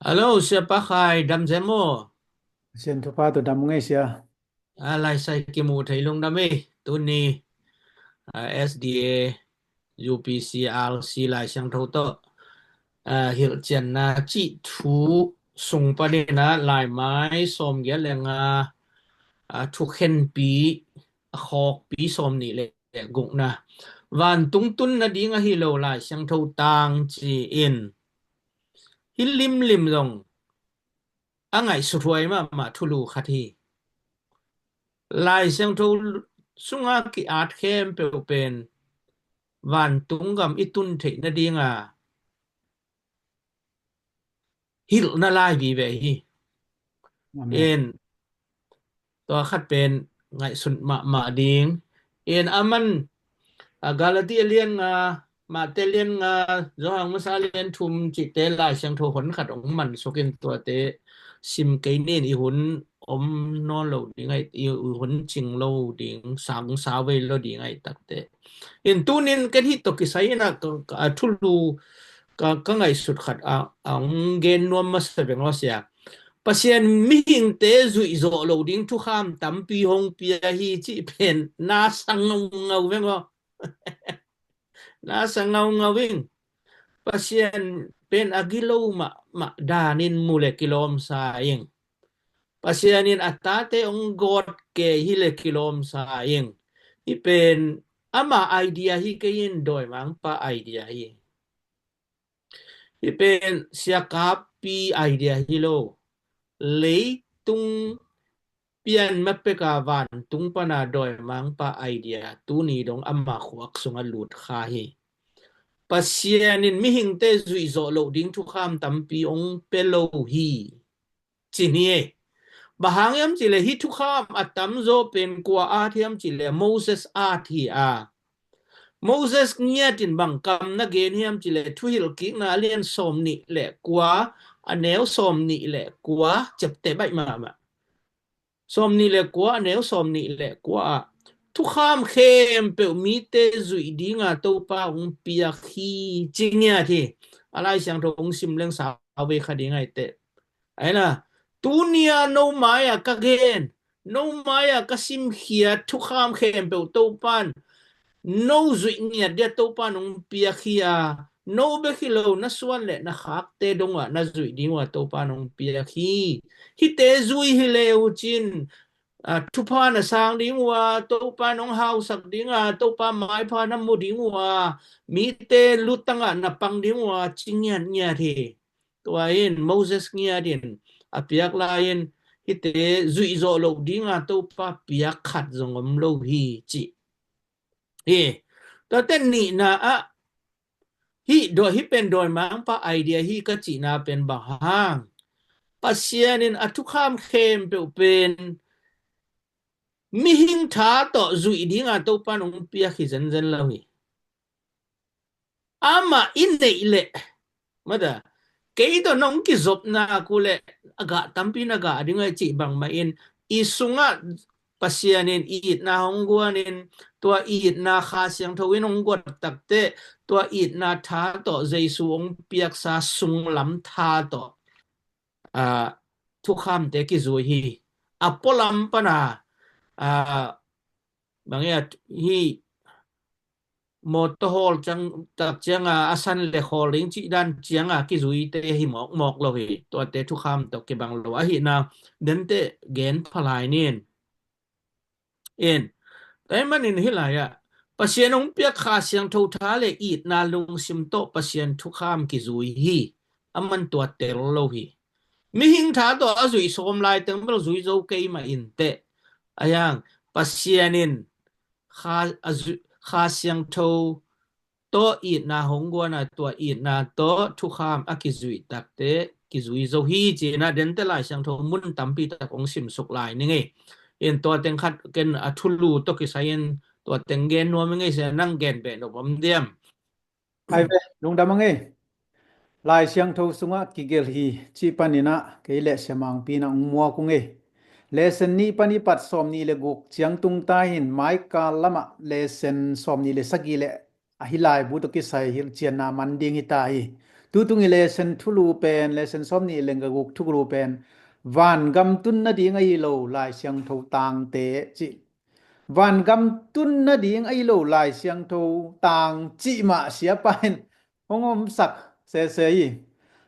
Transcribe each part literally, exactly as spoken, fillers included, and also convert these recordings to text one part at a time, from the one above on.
Hello, Sia Pa Khai, dam zen maw? Sian thupha tawh dam ngei, Sia. A, laisai kimu thei lungdam ei. Tuni, a, S D A, U P C, R C Lai Siangtho tawh, a, hilhcianna cih thu sung panin a laimai sawmgiat le nga, a, thukhenpi, a khawkpi sawmnih le gukna. Vantung tun nading ahi lo Lai Siangtho tang ci-in hi limlim zong a ngaihsuthuai mahmah thulu khat hi. Lai Siangtho sunga ki-at khempeuh pen vantung gam i tun theih nadinga hilhna lai vive hi. Amen. In tua khat pen ngaihsun mahmah ding. In aman, a, Galati a lian nga, Mate lian nga, Johan masa lian thum cihte Lai Siangtho hon khat hong mansukin tuate sim kei nin i hun om nawn lo ding ai, i hun cing lo ding, sang sa vei lo ding ai takte. In tunin ken hih tawh kisai in a, ka, ka, a thulu ka, ka ngaihsut khat a, a hong gen nuam masa veng aw Sia. Pasian mihingte zuih zawh lo ding thukham tampi hong pia hi cih pen na sa ngaungau veng aw. Na sa ngaungau ing. Pasian pen a gilo mahmah danin mu le kilawmsa ing. Pasian in a tate hong gawt kei hi le kilawmsa ing. Hih pen ama idea hi kei in, dawimangpa idea hi. Hih pen siakappi idea hi lo. Leitung pian mapeka vantung pana dawimangpa idea tuni dong ama khuak sunga lut kha hi. Pasian in mihingte zuih zawh loh ding thukham tampi hong pia lo hi. Ci ni e. Bang hang hiam cih leh hih thukham a tamzaw pen kua at hiam cih leh Moses at hi a. Moses ngiat in bang kam na gen hiam cih leh Thuhilhkikna a lian sawmnih le kua, a neu sawmnih le kua, ciapteh baih mahmah. Sawmnih le kua, a neu sawmnih le kua ah thukham khempeuh mite zuih dinga Topa hong piak hi ci ngiat hi. A Lai Siangtho hong sim leng sau vei kha ding ai teh. Aina, tunia no mai-a ka gen, no mai-a ka simkhiat thukham khempeuh Topan no zuih ngiat dia Topan hong piak hi a, no bek hi lo, na suan le na khakte dongah na zuih ding uh a Topan hong piak hi. Hihte zui hi le uh cin, a, thupha na sang ding uh a, Topan hong hausak ding a, Topa maipha na mu ding uh a, mite lutangah na pang ding uh a, ci ngiatngiat hi. Tua in Moses ngiat in a piak lai-in hihte zuih zawh loh dinga Topa piak khat zong om lo hi ci hi. Tuate nihna ah hih dawi, hih pen dawimangpa idea hi ka cihna pen bang hang, Pasian in a thukham khempeuh pen mihing tha tawh zuih dinga Topan hong piak hi zenzen lo hi. Amah i neih leh, mada, kei tawh nong kizopna ku leh a gah tampi na gah ding a cih bangmah in i sungah Pasian in itna hong guan in, tua itna Kha Siangtho in hong guan takteh, tua itna tha tawh Jesu hong piaksa sunglam tha tawh, a, thukhamte kizui hi. A pualam pana, a, bang hiam, hih mawtaw hawl ciang, tak cianga a san le khawl ding cih dan cianga kizuite hi mawkmawk lo hi. Tuate thukham tawh kibang lo ahihna denteh gen phalai nin. In, tua ahih manin hih lai-ah Pasian hong piak Kha Siangtho tha le itna lungsim tawh Pasian thukham kizui hi. Aman tua tel lo hi. Mihing tha tawh a zuih sawm lai teng bel zui zo kei mah inteh. Ahi hang Pasian in Kha, a zu-, Kha Siangtho tawh itna hong guan a, tua itna tawh thukham a kizuih takte kizui zo hi ci-in a, denteh Lai Siangtho mun tampi tak hong simsuk lai ning ei. In tua teng khat ken a thulu tawh kisai-in tua teng gen nuam ing ei, Sia, nang gen beh nop om diam? Ai ve, lungdam ing ei. Lai Siangtho sungah kigelh hi cih panin a kei le Sia Mangpi in a hong muak ung ei. Lesson nih pan i pat sawmnih le guk ciang tung ta hi-in, maikal lamah lesson sawmnih le sagih le a hi laibu tawh kisai hilhcianna man ding hi ta hi. Tutung i lesson thulu pen, lesson sawm nih leng ka guk thulu pen, vangam tun nading ahi lo Lai Siangtho tangte cih. Vangam tun nading ahi lo Lai Siangtho tang cih mah siapa in hong omsak sese hi.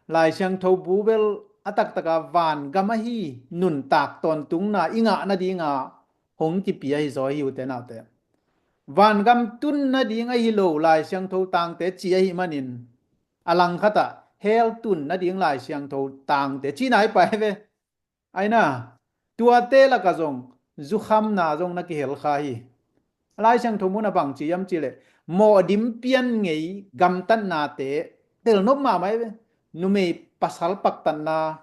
Lai Siangtho bu bel a taktaka vangam ahi nuntak tawntungna i ngah nadinga hong kipia hi zaw hi ute naute. Vangam tun nading ahi lo Lai Siangtho tangte ci ahi manin a langkhatah hell tun nading Lai Siangtho tangte ci nai pai ve. Aina, tuate laka zong zukhamna zong na kihel kha hi. A Lai Siangtho mun a bang ci hiam cihleh mawhdim pian ngei gamtatnate telnop mahmah hi ve. Numei pasal paktatna,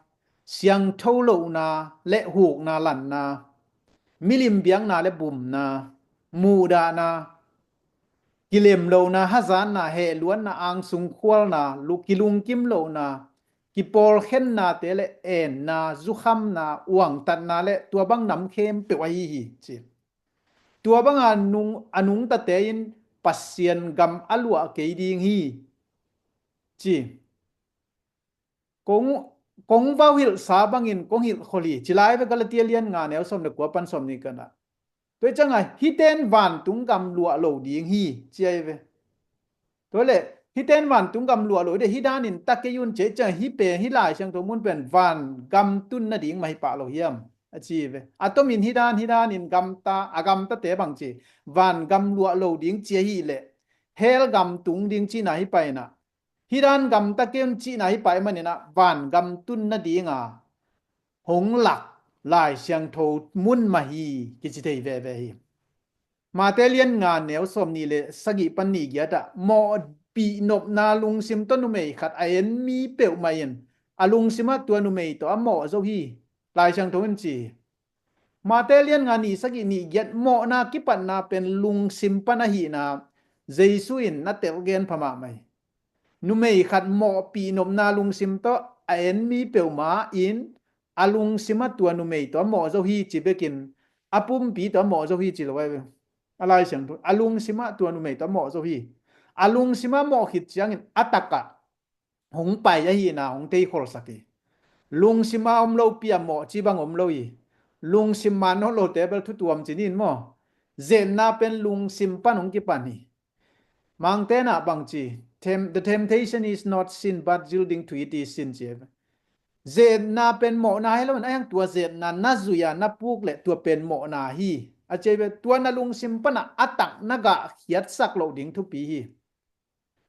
siangtho lohna le hukna lanna, milim biakna le bumna, muhdahna, kilem lohna, hazatna, hehluatna, angsung khualna, lu-, kilungkim lohna, kipawlkhennate le enna, zukhamna, uangtatna le tua bang nam khempeuh ahi hi ci. Tua banga nung, a nungtate in Pasian gam a luah kei ding hi ci. Kong, kong vau hilhsa bangin kong hilh khol hi ci lai ve Galatia lian nga neu sawm le kua pan sawm nih kanah. Tua hi cianga hiten vantung gam luah lo ding hi ci ahi ve. Tua leh hiten vantung gam luah lo hi deh, hi danin ta kei un ci ahi cianga hih pen, hih Lai Siangtho mun pen vangam tun nading mah hi pah lo hiam a ci hi ve. A tomin hih dan, hih danin gamta, a gamtate bang ci, vangam luah lo ding ci ahi leh hell gam tung ding cihna hi paina. Hih dan gamta kei un cihna hi pai maninah vangam tun nadinga hong lak Lai Siangtho mun mah hi kici thei veve hi. Mate lian nga neu sawm nih le sagih pan nih giatah mawhpih nopna lungsim tawh numei khat a en mi peuhmah in a lungsimah tua numei tawh a mawh zo hi. Lai Siangtho in ci hi. Mate lian nga nih sagih nih giat mawhna kipatna pen lungsim pan ahihna Jesu in na telh gen pha mahmah hi. Numei khat mawhpih nopna lungsim tawh a en mi peuhmah in a lungsimah tua numei tawh a mawh zo hi ci bekin a pumpi tawh a mawh zo hi ci lo ahi ve. A Lai Siangtho a lungsimah tua numei tawh a mawh zo hi. A lungsimah mawh khit ciangin a takah hong pai ahihna hong thei kholsak hi. Lungsima om lo pi a mawh ci bang om lo hi. Lungsim man nawn lote bel thu tuam ci ni in maw? Zetna pen lungsim pan hong kipan hi. Mangte nah bang ci, tem-, the temptation is not sin but yielding to it is sin ci. Zetna pen mawhna hi lo in a hiang tua zetna na zuia na puk le tua pen mawhna hi a ci ve. Tua na lungsim pana a tak na gah khiatsak loh ding thupi hi.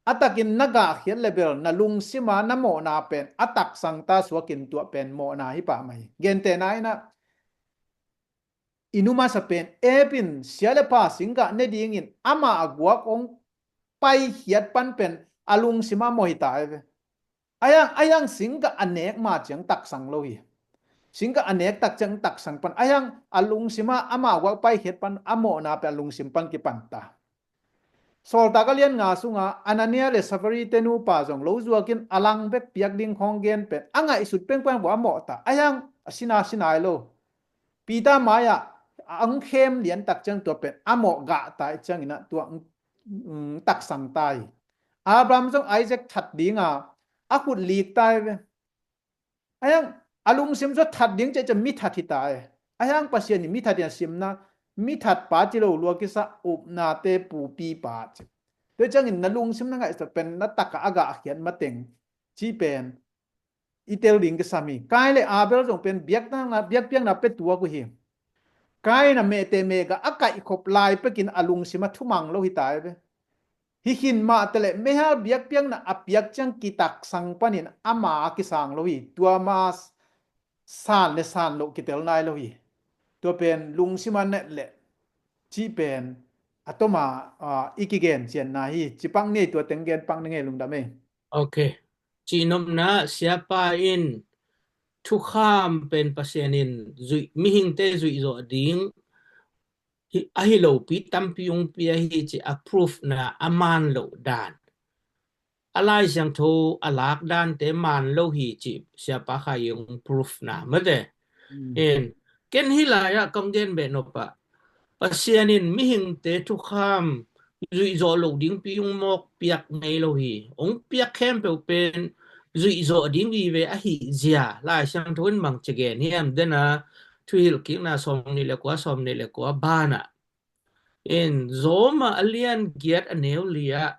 A takin na gahkhiat le bel na lungsima na mawhna pen a taksang ta suakin tuah pen mawhna hi pah mah hi. Gentehna inah i nu masa pen Eve in sia le pha singgah ne dingin amah a guak hong paikhiat pan pen a lungsima mawh hi ta e ve. A hiang, a hiang singgah a nek ma ciang taksang lo hi. Singgah a nek tak ciang taksang pan a hiang a lungsima amah a guak paikhiat pan a mawhna pen a lungsim pan kipan ta. Sawltak a lian nga sunga Anania le Safira te nupa zong lo zuakin a lang bek piak ding khawng gen pen a ngaihsut pengpeng bawh a mawh ta. A hiang a sina sinai lo. Peter mai-ah a ang khem lian tak ciang tua pen a mawh gah ta i ciangin ah tua ang, mm, taksang ta hi. Abraham zong Isaac that dinga a khut lik ta hi ve. A hiang a lungsim zua that ding ceh ceh mi that hi ta e. A hiang Pasian in mi that in a simna mi that pa ci lo lua kisa upnate pupi pa ci. Tua ciangin na lungsim na ngaihsut pen na takah a gahkhiat mateng ci pen i tel ding kisam hi. Kain le Abel zong pen biakna, biakpiakna pe tuak uh hi. Kain a mehte mehgah a kaihkhop lai pekin a lungsim a thumang lo hi ta e ve. Hi khin mah teleh meihal biakpiakna a piak ciang kitaksang panin ama a kisang lo hi. Tua ma san le san loh kitel nai lo hi. Tua pen lungsima net le cih pen a toma, ah, i kigen cianna hi. Ci pak ni ei, tua teng gen pak ni ngei, lungdam ei. Ok. Cihnopna siapa in thukham pen Pasian in zuih, mihingte zuih zawh ding hi, ahi lopi tampi hong pia hi ci a proof na a man loh dan. A Lai Siangtho a lak dante man lo hi ci siapa Khai hong proof na mate. Mm. In ken hih lai-ah kong gen beh nop ah Pasian in mihingte thukham zuih zawh loh dingpi hong mawk piak ngei lo hi. Hong piak khempeuh pen zuihzawh ding vive ahi zia Lai Siangtho in bangci gen hiam? Dena Thuhilhkikna sawmnih le kua, sawmnih le kua banah in Roma a lian giat a neu li ah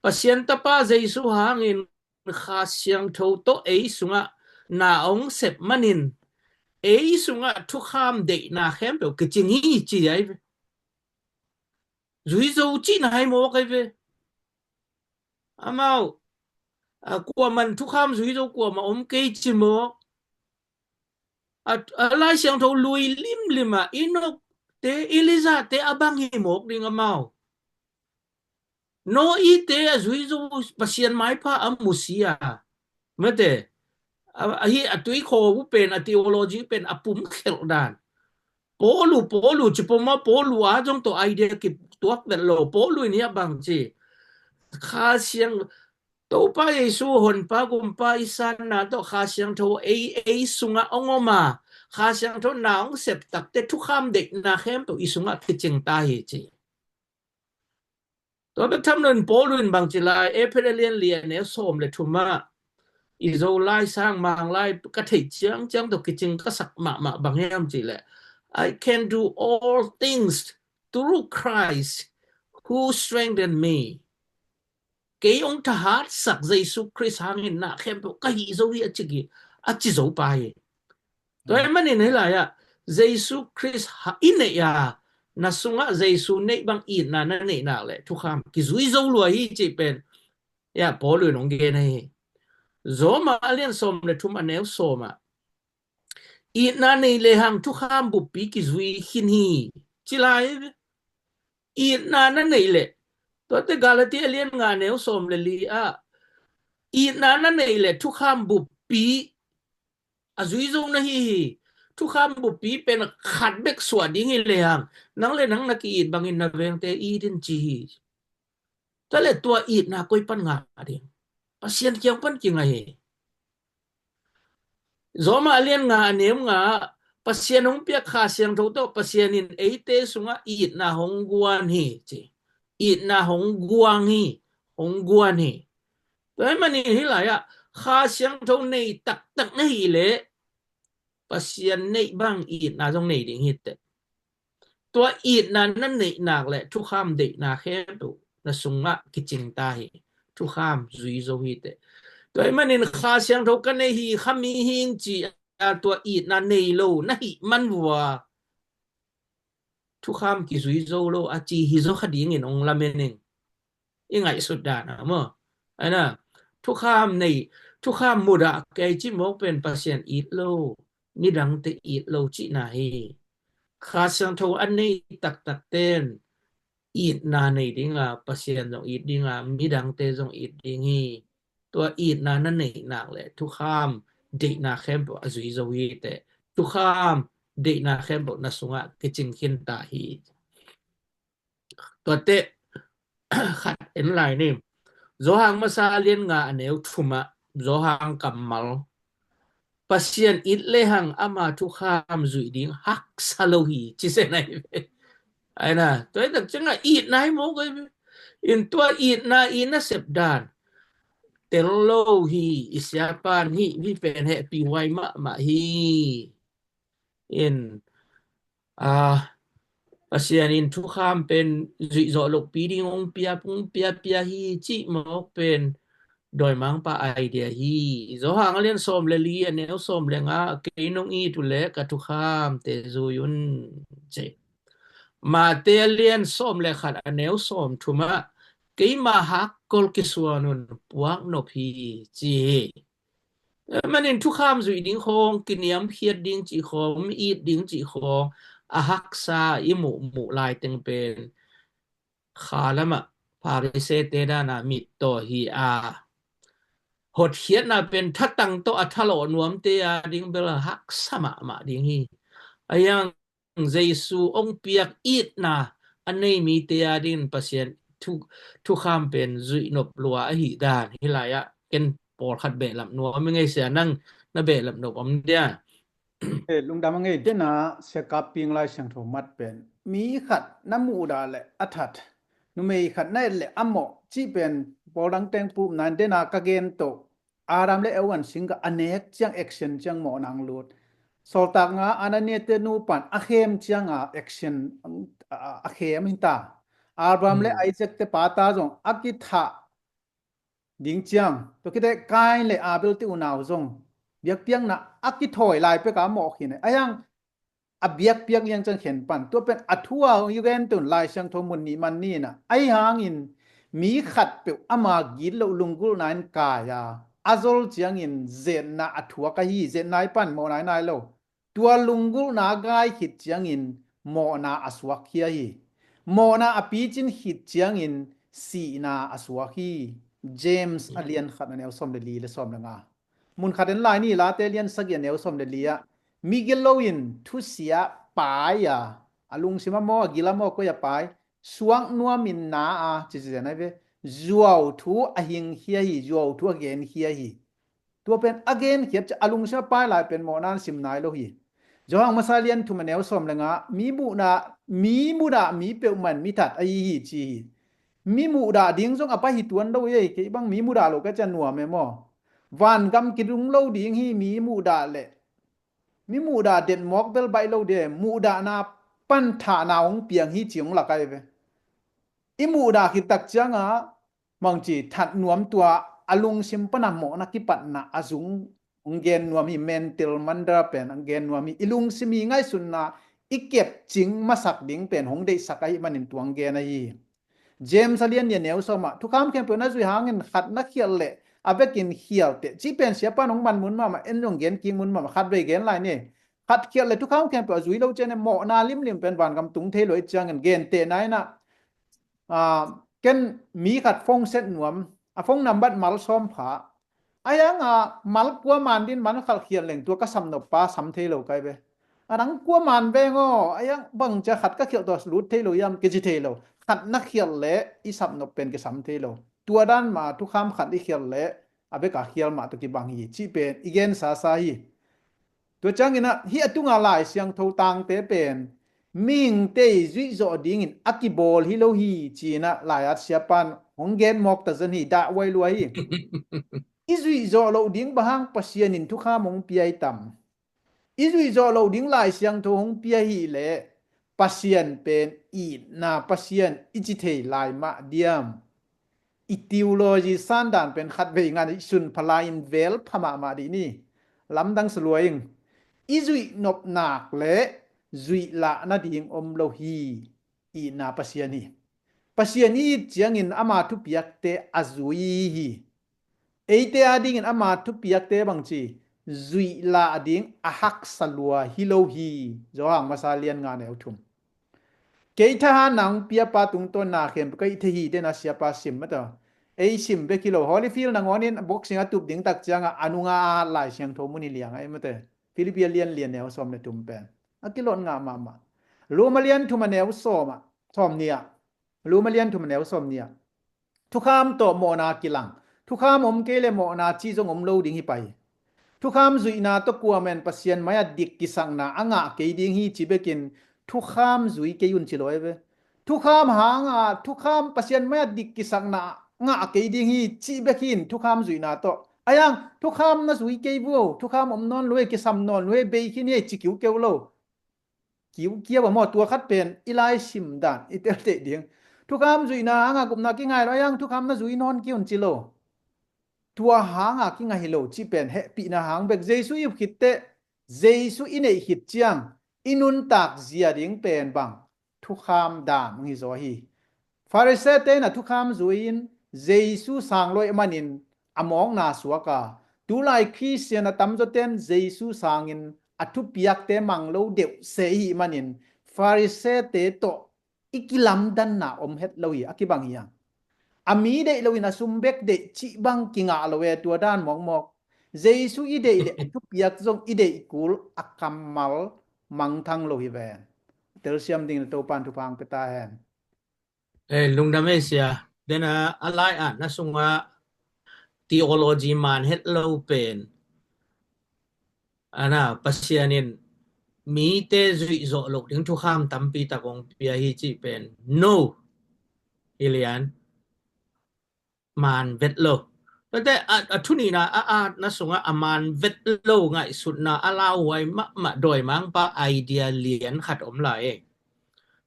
Pasian Tapa Jesu hangin Kha Siangtho tawh ei sungah na hong sep manin ei sungah thukham deihna khempeuh kicing hi ci ai ve. Zuizo cihna hi mawk ai ve. Amau a kuaman thukham zuizo kuama om kei ci mawk. A, a Lai Siangtho lui limlim ah Enok te, Elijah te a bang hi mawk ding amau. Noah te a zuizo Pasian maipha a musia. Mate, a, a hi a tuikhaw uh pen, a theology pen a pumkhelh dan. Paulu, Paulu, ci poma Paulu a zong tawh idea kituak vet lo. Paulu in hi a bang ci. Kha Siang, Topa Jesu honpa gumpa i sanna tawh Kha Siangtho ei, ei sungah hong om a, Kha Siangtho na hong sep takte thukham deihna khempeuh i sungah kicing ta hi ci. Tua bek tham loin Paulu in bangci lai, Efesa lian li a neu sawm le thum ah i Zolai sang Manglai ka theih ciangciang tawh kicing ka sak mahmah bang hiam cih leh, "I can do all things through Christ who strengthen me." Kei hong thahatsak Jesu Khrist hangin na khempeuh ka hih zo hi a ci, a ci zo pa hi. Tua ahih manin hih lai-ah Jesu Khrist ha i neih a, na sungah Jesu neih bang itna na neih nak le thukham kizui zo lua hi cih pen, ya, Paul in hong gen ahi hi. Roma a lian sawm le thum a neu sawm ah, itna nei lehang thukham buppi kizui khin hi ci lai. Itna na neih leh, tuate Galati a lian nga a neu sawm le li ah, itna na neih leh thukham buppi a zui zo na hi hi. Thukham buppi pen khat bek suah ding hi lehang, nang le nang na ki-it bangin na vengte it in ci hi. Tua le tua itna koi pan ngah ding? Pasian kiang pan kingah hi. Roma a lian nga a neu nga ah, Pasian hong piak Kha Siangtho tawh Pasian in eite sungah itna hong guan hi ci. Itna hong guang hi, hong guan hi. Tua ahih manin hih lai-ah Kha Siangtho nei taktak na hih leh Pasian neih bang itna zong nei ding hi teh. Tua itna na neih nak le thukham deihna khempeuh na sungah kicing ta hi. Thukham zui zo hi teh. Tua ahih manin Kha Siangtho ka nei hi, kha mi hing ci a, tua itna nei lo na hih man vua thukham kizui zo lo a ci hi zaw kha dingin hong lamen ing. I ngaihsut dan ah maw? Aina, thukham nei, thukham mudah kei ci mawk pen Pasian it lo, midangte it lo cihna hi. Kha Siangtho a nei taktak ten itna nei ding a, Pasian zong it ding a, midangte zong it ding hi. Tua itna na neih nak le thukham deihna khempeuh a zui zo hi teh. Thukham deihna khempeuh na sungah kicing khin ta hi. Tuate khat en lai ni. Johan masa lian nga a neu thum ah, Johan kammal, Pasian it lehang ama thukham zuih ding haksa lo hi ci se nai ve. Aina, tua hi tak ciangah itna hi mawk ai ve. In tua itna i nasep dan tel lo hi, i siapan hi, hi pen hehpih huai mahmah hi. In, ah, Pasian in thukham pen zuih zawh lohpi ding hong pia, hong pia, pia hi cih mawk pen dawimangpa idea hi. Johan a lian sawm le li a neu sawm le nga, kei nong it uh leh ka thukhamte zui un ci. Mate a lian sawm le khat a neu sawm thum ah, keima hakkol kisuan un, puak nop hi ci hi. Manin thukham zuih ding khawng, kiniamkhiat ding cih khawng, mi it ding cih khawng a haksa i muhmuh laiteng pen kha lamah Pharisee-te dana mittaw hi a, hotkhiatna pen thatang tawh a thalawh nuamte a ding bel a haksa mahmah ding hi. A hiang Jesu hong piak itna a nei mite a dingin Pasian thu, thukham pen zuih nop lua ahi dan hih lai-ah ken pawlkhat behlap nuam i ngei sia, nang na behlap nop om dia? Eh, lungdam a ngei dena, Sia Kap Ping Lai Siangtho mat pen mi khat na muhdah le a that, numei khat na et le a mawh cih pen pawl dang teng pupna in dena ka gen tawh Adam le Eva in singkah a nek ciang action ciang mawhna hong lut. Sawltak nga Anania te nu pan a khem cianga action a, a khem hi ta. Abraham le Isaac te pata zong a kithah ding ciang, tua khit teh Kain le Abel te unau zong biakpiakna a kithawi lai peka mawh khin a, a hiang a biakpiak liang ciang khen pan. Tua pen a thu a i gen tun Lai Siangtho mun nih man ni na, ahi hangin mi khatpeuh ama gitloh lunggulhna in kai a, a zol ciangin zetna a thuak ahi. Zetna i pan mawhna i nai lo. Tua lunggulhna gai khit ciangin mawhna a suak khia hi. Mawhna a picin khit ciangin sihna a suak hi. James a lian khat a neu sawm le li le sawm le nga. Mun khat en lai ni, Late lian sagih a neu sawm le li ah, migilo in thusia pai a, a lungsim a maw, a gil a maw, koi a pai, suak nuamin na a, ci ci zen ai ve. Zuau thu a hing khia hi, zuau thu a gen khia hi. Tua pen a gen khiat ciah a lungsim a pai lai pen mawhna in sim nai lo hi. Johan masa lian thum a neu sawm le nga, mi muhna, mi muhna mi peuhmah in mi that ahi hi ci hi. Mi muhdah ding zong a pai hi tuan lo hi ei, kei bang mi muhdah lo ka cia nuam e maw? Vangam kidung lo ding hi mi muhdah leh. Mi muhdah detmawk bel baih lo ding, muhdahna pan thahna hong piang hi ci hong lak ai ve. I muhdah khit tak cianga mangci that nuam tua a lungsim pana mawhna kipatna a zung hong gen nuam hi. Mental mandra pen hong gen nuam hi. I lungsim i ngaihsutna i kepcing masak ding pen hong deihsak ahi manin tua hong gen ahi hi. James a lian nih a neu sawm ah, thukham khempeuh na zuih hangin khat na khialh leh a vekin khialteh, cih pen siapa in hong man mun mahmah, en zong gen kik mun mahmah, khat vei gen lai ni. Khat khialh leh thukham khempeuh a zui lo ciangin mawhna limlim pen vangam tung thei lo i ciangin gentehna in ah, ken mi khat phone set nuam, a phone number mal sawm pha, a hianga mal kua man din man khat khialh leng tua ka samnop pa sam thei lo kai ve. A dang kua man veng aw, a hiang bang cia khat ka khialh tua lut thei lo hiam, kici thei lo. Khat na khialh leh i samnop pen kisam thei lo. Tua dan mah thukham khat i khialh leh a beka khial mah tua kibang hi cih pen i gen sasa hi. Tua ciangin ah hih a tunga Lai Siangtho tangte pen mihingte i zuihzawh dingin a kibawl hi lo hi ci-in ah lai-at siapa in hong gen mawk ta zen hi, dah uai lua hi. I zuihzawh loh ding bang hang Pasian in thukham hong pia i tam? I zuihzawh loh ding Lai Siangtho hong pia hi leh Pasian pen itna Pasian i ci thei lai mah diam? I theology sandan pen khat vei ngan i sun pha lai-in vel pha mahmah dih ni. Lamdang sa lua ing. I zuih nop nak leh zuih lah nading om lo hi. Itna Pasian hi. Pasian i it ciangin ama thupiakte a zui hi. Eite adingin ama thupiakte bangci zuih lah ding a haksa lua hi lo hi. Johan masa lian nga neu thum. Kei thahatna hong piapa tungtawna khempeuh ka hih thei hi, den a siapa sim mate. Ei sim bek hi lo, Holyfield nangawnin boxing a tup ding tak cianga a nunga a Lai Siangtho mun hi liang a ei mate. Philippi a lian li a neu sawm le thum pen a kilawh ngah mahmah. Rom a lian thum a neu sawm ah, sawm nih ah. Rom a lian thum a neu sawm nih ah. Thukham tawh mawhna kilang. Thukham om kei leh mawhna cih zong om lo ding hi pai. Thukham zuihna tawh kuamah in Pasian mai-ah dik kisakna a ngah kei ding hi ci bekin thukham zui kei un ci lo ei ve. Thukham hanga, thukham Pasian mai-ah dik kisakna ngah kei ding hi cih bek hi in thukham zuihna tawh. A hiang thukham na zui kei vo, thukham om nawn lo ei, kisam nawn lo ei, bei khin hi ei ci kiukeu lo. Kiukiau a maw, tua khat pen i lai sim dan i telteih ding. Thukham zuihna hanga gupna kingai lo, a hiang thukham na zui nawn kei un ci lo. Tua hanga kingai hi lo cih pen hehpihna hang bek. Jesu i up khit teh, Jesu i neih khit ciang i nuntak zia ding pen bang? Thukham dan hong hi zaw hi. Pharisee-te in a thukham zui-in Jesu sang lo ahih manin a mawkna suak a, tulai Khristian a tamzawte in Jesu sangin a thupiakte mang lo deuh se ahih manin Pharisee-te tawh i kilamdanna om het lo hi, a kibang hi hang. A mi deih loin a sum bek deih cih bang kingah lo e, tua dan mawkmawk. Jesu i deih leh a thupiak zong i deih kul a kammal mangthang lo hi ven. Telsiam dingin Topa'n thupha hong pia ta hen. Eh, lungdam ei sia. Den a, a lai-at na sungah theology man het lo pen, ana, Pasian in mite zuihzawh loh ding thukham tampi tak hong pia hi cih pen no. Hi lian. Man vet lo. Tuate a, a thu nihna a atna sungah a man vet lo ngaihsutna a lauhuai mahmah dawimangpa idea lian khat om lai.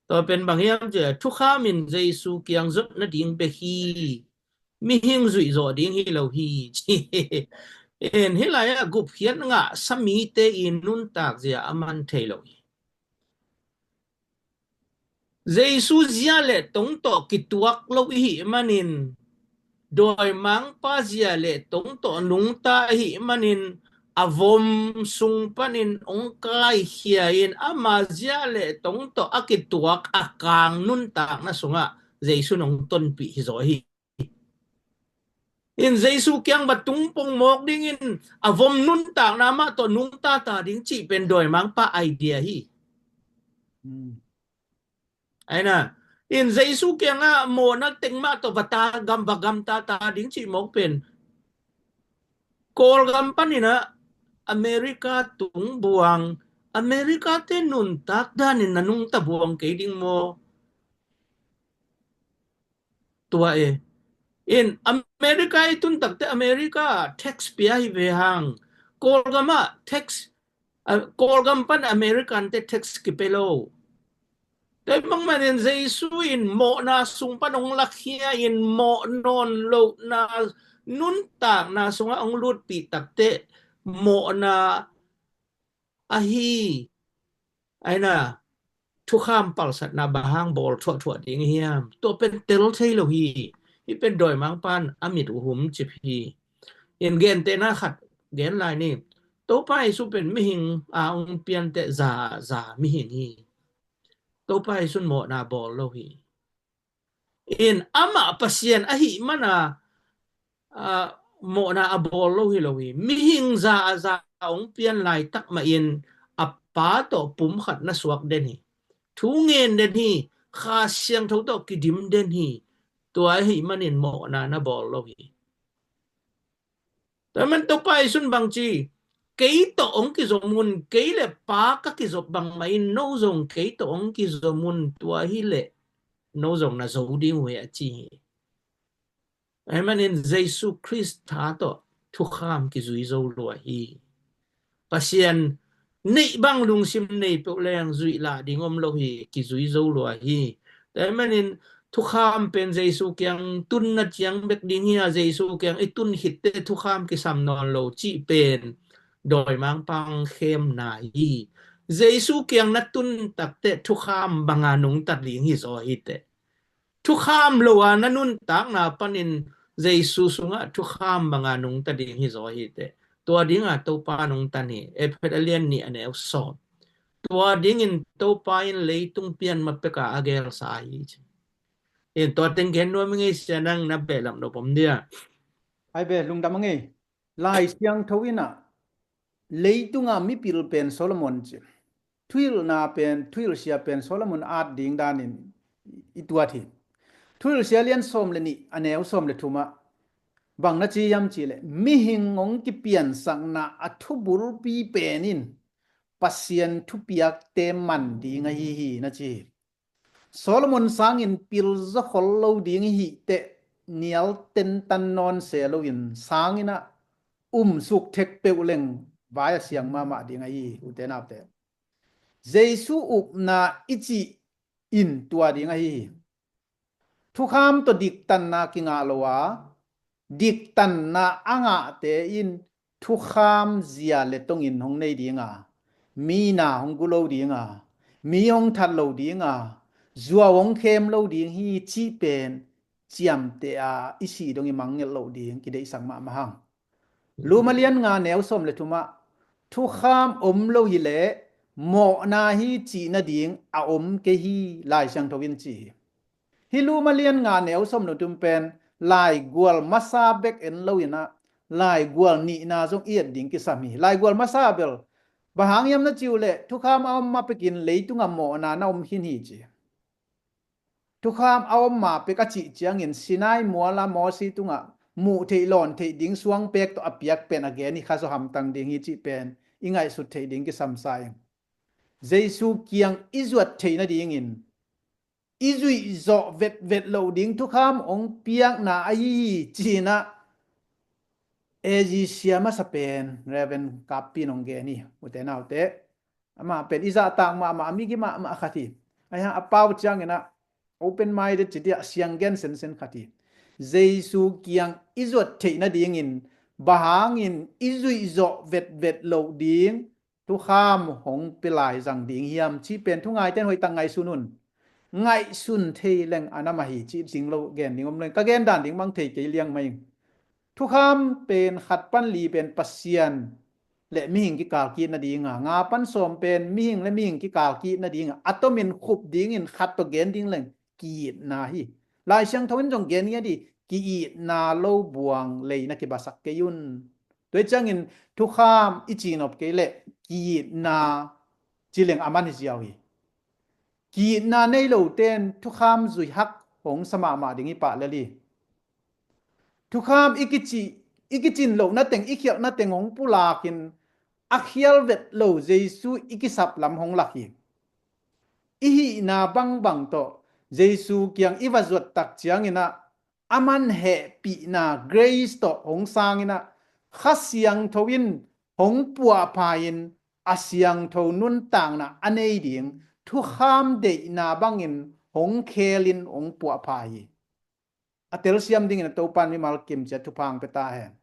Tua pen bang hiam cih leh thukham in Jesu kiang zot nading bek hi. Mihing zuih zawh ding hi lo hi ci. En, hih lai-ah gupkhiat ngahsa mite i nuntak zia a man thei lo hi. Jesu zia le tong tawh kituak lo i hih manin, dawimangpa zia le tong tawh nungta i hih manin, a vom sung panin hong kaikhia in ama zia le tong tawh a kituak a kang nuntakna sungah Jesu in hong tonpih hi zaw hi. In Jesu kiang va tung pongmawk dingin a vom nuntakna mah tawh nungta ta ding cih pen dawimangpa idea hi. Hmm. Aina, in Jesu kiangah mawhna teng mah tawh va ta gam, va gamta ta ding cih mawk pen Kawlgam paninah America tung buang, America te nuntak danin na nungta buang kei ding maw? Tua e. In America i tun takte America tax pia hi ve hang. Kawlgamah tax, a, Kawlgam pan American te tax kipia lo. Tua bangmanin Jesu in mawhna sung pan hong lakhia in mawh nawn lohna nuntakna sungah hong lutpih takte mawhna ahi. Aina, thukham palsatna bang hang bawl thuahthuah ding hiam? Tua pen tel thei lo hi. Hih pen dawimangpan a mit uhum cip hi. In gentehna khat gen lai ni. Topa Jesu pen mihing a hong pianteh za, za mihing hi. Topa Jesu in mawhna bawl lo hi. In amah Pasian ahih mana, a, mawhna a bawl lo hi lo hi. Mihing za a za a hong pian laitak mahin a Pa tawh pumkhat na suak den hi. Thu ngen den hi. Kha Siangtho tawh kidim den hi. Tua ahih manin mawhna na bawl lo hi. Tua man Topa Jesu in bang ci, kei tawh hong kizom un, kei le Pa ka kizop bangmah in no zong kei tawh hong kizom un, tua hileh no zong na zo ding uh hi a ci hi. Ahih manin Jesu Khrist tha tawh thukham kizui zo lua hi. Pasian neih bang lungsim nei peuh leng zuih lah ding om lo hi, kizui zo lua hi. Tua ahih manin thukham pen Jesu kiang tunna ciang bek ding hi a, Jesu kiang i tun khitteh thukham kisam nawn lo cih pen dawimangpa khemna hi. Jesu kiang na tun takteh thukham banga nungta ding hi zaw hi teh. Thukham lo a na nuntakna panin Jesu sungah thukham banga nungta ding hi zaw hi teh. Tua dinga Topa nungta hi. Efesa a lian nih a neu sawm. Tua dingin Topa in leitung pian ma peka a gelsa hi ci. In tua teng gen nuam i ngei sia, nang na behlap nop om dia. Ai be, lungdam a ngei. Lai Siangtho in ah leitunga mipil pen Solomon ci. Thuhilhna pen, thuhilhsia pen Solomon at ding danin i tuat hi. Thuhilhsia lian sawm le nih a neu sawm le thumah bang na ci hiam cihleh, mihing hong kipiansakna a thubulpi pen in Pasian thupiakte man ding ahi hi na ci hi. Solomon sangin pilzaw khol lo ding i hih teh, nial tentan nawn se loin sangin ah um suk thek peuh leng vai a siang mahmah ding ahi hi, ute naute. Jesu upna i cih in tua ding ahi hi. Thukham tawh diktanna kingah lo a, diktanna a ngahte in thukham zia le tongin hong nei dinga, mi na hong gu lo dinga, mi hong that lo dinga, zuau hong khem lo ding hi cih pen ciamteh a i sih dong i mangngilh loh ding kideihsak mahmah hang. Lum a lian nga neu sawm le thumah thukham om lo hileh mawhna hi cih nading a om kei hi, Lai Siangtho in ci hi. Hih Lum a lian nga neu sawm le thum pen laigual masa bek en loin ah laigual nihna zong i et ding kisam hi. Laigual masa bel bang hang hiam na ci uh leh, thukham a om ma pekin leitungah mawhna na om khin hi ci. Thukham a om ma pek a cih ciangin Sinai muala Mosi tungah muh theih lawn theih ding suangpek tawh a piak pen a gen hi kha zaw hamtang ding hi cih pen i ngaihsut theih ding kisamsa ing. Jesu kiang i zuat theih nadingin i zuih zawh vetvet loh ding thukham hong piakna ahi hi ci-in ah A G sia masa pen Reverend Kappi in hong gen hi, ute naute. Amah pen i zahtak mahmah, a migi mahmah khat hi. Ahi hang a pau ciangin ah open-minded ci dih, a siang gen sensen khat hi. Jesu kiang i zuat theih nadingin bang hangin i zuih zawh vetvet loh ding thukham hong pia lai zang ding hiam cih pen thu ngaite'n hoihtak ngaihsun un. Ngaihsun thei leng a nam ahi cih ding lo gen ding om leng, ka gen dan ding bang thei kei liang mai ing. Thukham pen khat pan li pen Pasian le mihing kikal ki-it nading a, nga pan sawm pen mihing le mihing kikal ki-it nading a, a tomin khup dingin khat tawh gen ding leng ki-itna hi. Lai Siangtho in zong gen ngiat hi, ki-itna lo buang lei na kibasak kei un. Tua hi ciangin thukham i cihnop kei leh ki-itna ci leng a man hi ziau hi. Ki-itna nei lote'n thukham zui hak hong sa mahmah ding hi pah lel hi. Thukham i kici, i kicin loh nateng, i khialh nateng hong pulakin a khial vet lo Jesu i kisap lam hong lak hi. I hihna bangbang tawh Jesu kiang i va zuat tak ciangin ah, a man hehpihna grace tawh hong sangin ah, Kha Siangtho in hong puahpha in a siangtho nuntakna a nei ding thukham deihna bangin hong khelin hong puahpha hi. A telsiam dingin a Topa'n mimal kim ciat thupha hong pia ta hen.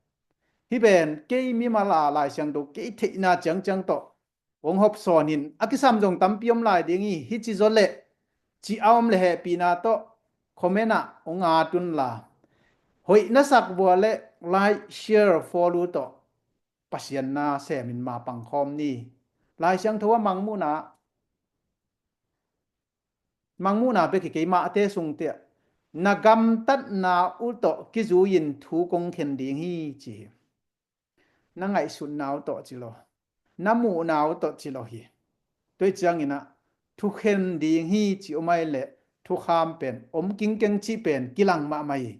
Hih pen kei mimal a Lai Siangtho kei theihna ciangciang tawh hong hopsawn in a kisam zong tampi om lai ding hi. Hih ci zaw leh ci a om leh hehpihna tawh comment ah hong at un la, hoih na sak vua leh like, share, follow tawh Pasian na semin ma pangkhawm ni. Lai Siangtho a mangmuhna, mangmuhna bek hi kei, Mate sungte ah, na gamtatna uh tawh kizui-in thu kong khen ding hi ci hi. Na ngaihsutna uh tawh ci lo, na muhna uh tawh ci lo hi. Tua hi ciangin ah thukhen ding hi ci om ahih leh thukham pen om kingkeng cih pen kilang mahmah hi.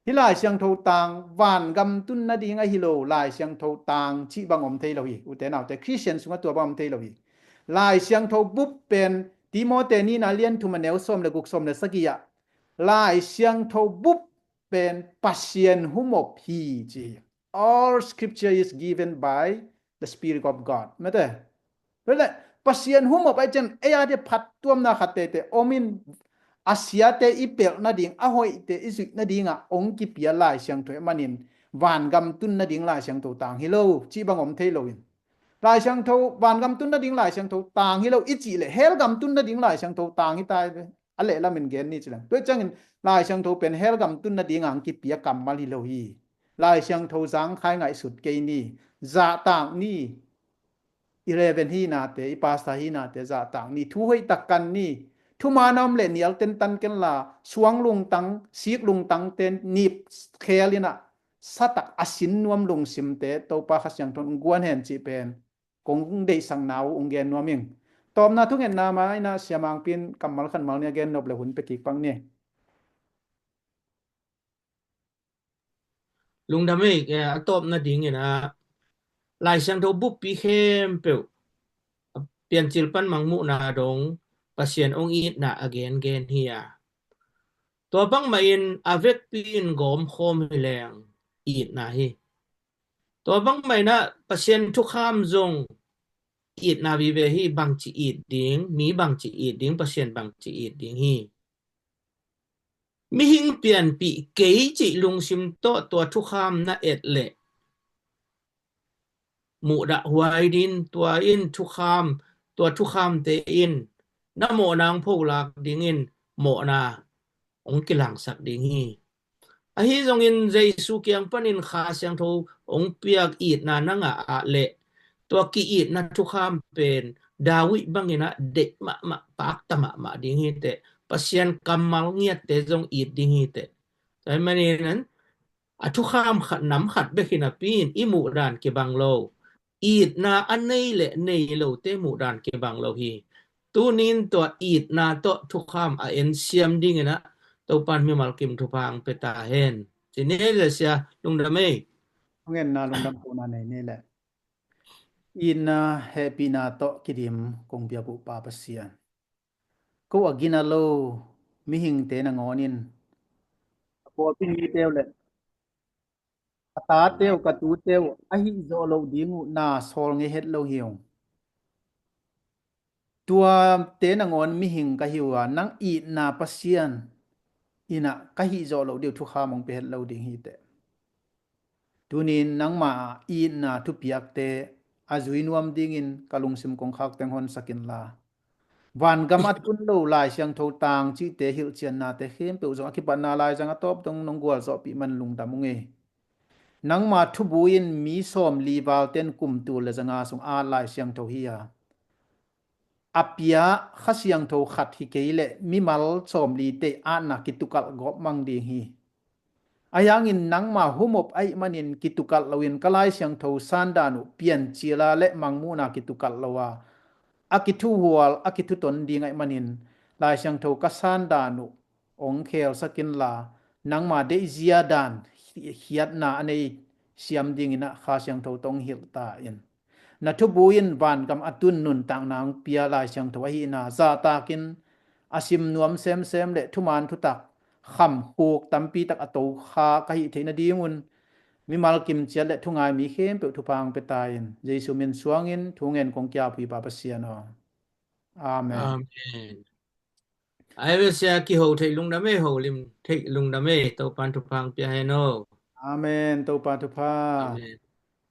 Hih Lai Siangtho tang vangam tun nading ahi lo Lai Siangtho tang cih bang om thei lo hi. Ute naute, Khristian sungah tua bang om thei lo hi. Lai Siangtho bup pen Timote nihna lian thum a neu sawm le guk, sawm le sagih ah Lai Siangtho bup pen Pasian humop hi ci hi. All scripture is given by the Spirit of God. Mate. Tua leh Pasian humop ahih ciang ei a dia phattuamna khat teitei om in, a siate i pelh nading, a hoihte i zuih nading ah hong kipia Lai Siangtho ahih manin vangam tun nading Lai Siangtho tang hi lo cih bang om thei lo in. Lai Siangtho, vangam tun nading Lai Siangtho tang hi lo i cih leh hell gam tun nading Lai Siangtho tang hi ta hi ve. A leh lamin gen ni ci leng. Tua hi ciangin Lai Siangtho pen hell gam tun nading ah hong kipia kammal hi lo hi. Lai Siangtho zangkhai ngaihsut kei ni. Zahtak ni. I Reverend hinate, i Pastor hinate zahtak ni. Thu hoihtak kan ni. Thuman a om leh nial tentan ken la, suang lungtang, sik lungtangte nip khel in ah, satak a sin nuam lungsimte Topa Kha Siangtho in hong guan hen cih pen kong deihsakna uh hong gen nuam ing. Tawpna thungetna mah in ah Sia Mangpi in kammal khat mal nih a gen nop leh hun pia kik pak ni. Lungdam ei, eh, a tawpna dingin ah Lai Siangtho buppi khempeuh, a Piancil pan Mangmuhna dong Pasian hong itna a gengen hi a. Tua bangmah in a vekpi in gawmkhawm hi leng itna hi. Tua bangmah in ah Pasian thukham zong itna vive hi, bangci it ding, mi bangci it ding, Pasian bangci it ding hi. Mihing pianpih kei cih lungsim tawh tua thukham na et leh muhdahhuai ding, tua in thukham, tua thukhamte in na mawhna hong pholak dingin mawhna hong kilangsak ding hi. Ahi zongin Jesu kiang panin Kha Siangtho hong piak itna na ngah ah leh tua ki-itna thukham pen David bangin ah deih mahmah, pakta mahmah ding hi teh. Pasian kammal ngiatte zong it ding hi teh. Tua ahih manin a thukham khat, nam khat bek hi napi in i muhdan kibang lo. Itna a nei le nei lote muhdan kibang lo hi. Tunin tua itna tawh thukham a ensiam dingin ah Topa'n mimal kim thupha hong pia ta hen. Ci ni le Sia, lungdam ei. Hong enna lungdam kohna nei ni le. Itna hehpihna tawh kidim kong biak uh Pa Pasian, ko a gina lo mihingte nangawn in a pawlpi mite uh le Ka tate uh, ka tute uh, a hih zawh loh ding uh na sawl ngei het lo hi ung. Tuate nangawn mihing ka hi uh a, nang itna Pasian in ah ka hih zawh loh ding uh thukham hong pia het lo ding hi teh. Tuni-in nangma itna thupiakte a zui nuam dingin ka lungsim kongkhak teng honsak inla, vangam a tun lo Lai Siangtho tang cihte hilhciannate khempeuh zong a kipatna laizang a tawp dong nong gualzawhpih man lungdam ung ei. Nangma thubu in mi sawmli valte in kum tul le zanga sung a at Lai Siangtho hi a, a pia Kha Siangtho khat hi kei leh mimal sawmlite atna kitukalh gawp mang ding hi. Ahi hangin nangma humop ahih manin kitukalh loin ka Lai Siangtho sandan uh piancil a le mangmuhna kitukalh lo a, a kithuhual, a kithuton ding ahih manin Lai Siangtho ka sandan uh hong khelsak inla, nangma deihzia dan khiatna a nei siam dingin ah Kha Siangtho tawh hong hilh ta in. Na thubu in vangam a tun nuntakna hong pia Lai Siangtho ahihna zahtakin a sim nuam semsem le thuman thutak khamkhuk tampi tak a tokha ka hih theih nadingun mimal kimciat le thungai mi khempeuh thupha hong pia ta in. Jesu min suangin thu ngen kong ki-ap uh hi Pa Pasian aw. Amen. Amen. Ai ve sia, kiho theih lungdam ei, holim theih lungdam ei, Topan thupha hong pia hen aw. Amen. Topa thupha. Amen.